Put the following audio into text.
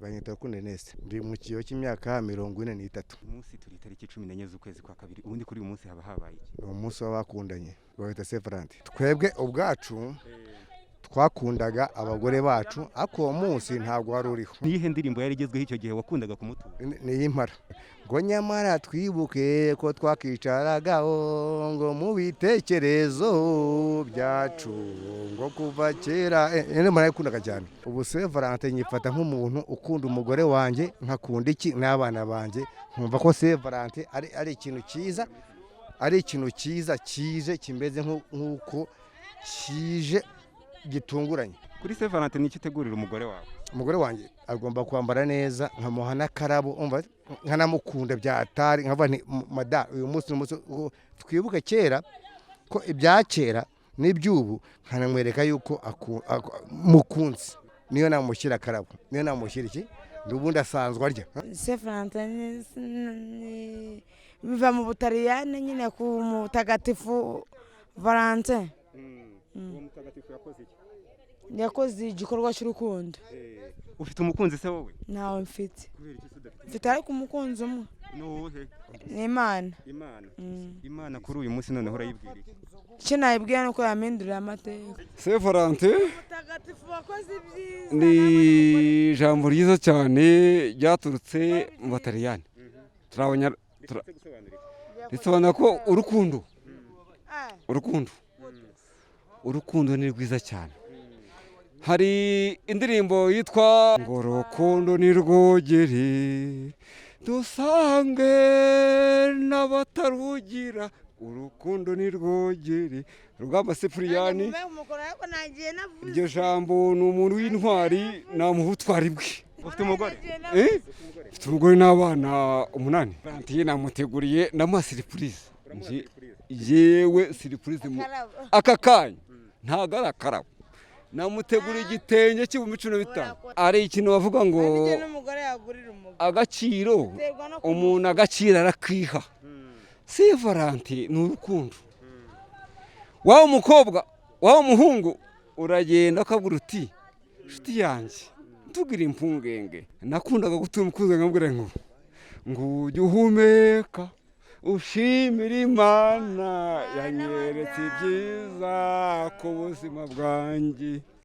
Banyita Rukundo Ernest, ndi mu kigero cy'imyaka 43. Uyu munsi turi itariki 14 z'ukwezi kwa kabiri. Ubundi kuri uyu munsi haba habaye iki? Ni umunsi w'abakundanye, bawita Saint Valentin. Twebwe ubwacu twakundaga abagore bacu, ariko uwo munsi ntabwo wari uriho. Niyihe ndirimbo yari igezweho icyo gihe wakundaga kumutura? Ni iy'impara ngo nyamara twibuke ko twakicaragaho ngo mu bitekerezo byacu ngo kuva kera. Niyo nayikundaga cyane. Ubu Saint Valentin nyifata nk'umuntu ukunda umugore wanjye, nkakunda iki n'abana banjye, nkumva ko Saint Valentin ari ikintu cyiza, ari ikintu cyiza kije kimeze nk'uko kije gitunguranye. Kuri Saint Valentin ni iki utegurira umugore wawe? Umugore wanjye agomba kwambara neza, nkamuha n'akarabo, umva nkanamukunda byatari, nkavuga nti mada uyu munsi ni umunsi twibuke kera ko ibya kera n'iby'ubu, nkanamwereka yuko mukunzi, niyo namushyira akarabo, niyo namushyira iki, n'ubundi asanzwe arya. Saint Valentin biva mu Butaliyani nyine ku mutagatifu Valentin. Uwo mutagatifu yakoze iki? Yakoze igikorwa cy'urukundo. Ufite umukunzi se wowe? Ntawe mfite. Kubera iki se udafite? Mfite ariko umukunzi umwe. Ni uwuhe? Ni Imana. Imana. Imana kuri uyu munsi noneho urayibwira iki? Icyo nayibwira ni uko yampindurira amateka. Saint Valentin Mutagatifu wakoze ibyiza. ni ijambo ryiza cyane ryaturutse mu Bataliyani. Risobanura ko urukundo, urukundo, urukundo ni rwiza cyane. Hari indirimbo yitwa ngo urukundo ni rwogere dusange n'abatarugira, urukundo ni rwogere. Rugamba Sipuriyani, iryo jambo ni umuntu w'intwari, namuha ubutwari bwe. Ufite umugore? Mfite umugore n'abana 8. Valentin namuteguriye, ndamuha surprise. Yewe, surprise aka kanya ntabwo ari akarabo, namuteguriye igitenge cy'ibihumbi 15. Ari ikintu bavuga ngo agaciro, umuntu agaciro arakiha. Saint Valentin ni urukundo. Waba umukobwa, waba umuhungu, uragenda ukabwira uti inshuti yanjye ntugire impungenge. Nakundaga gutura umukunzi nkamubwira ngo ujye uhumeka ushimira Imana yanyeretse ibyiza ku buzima bwanjye.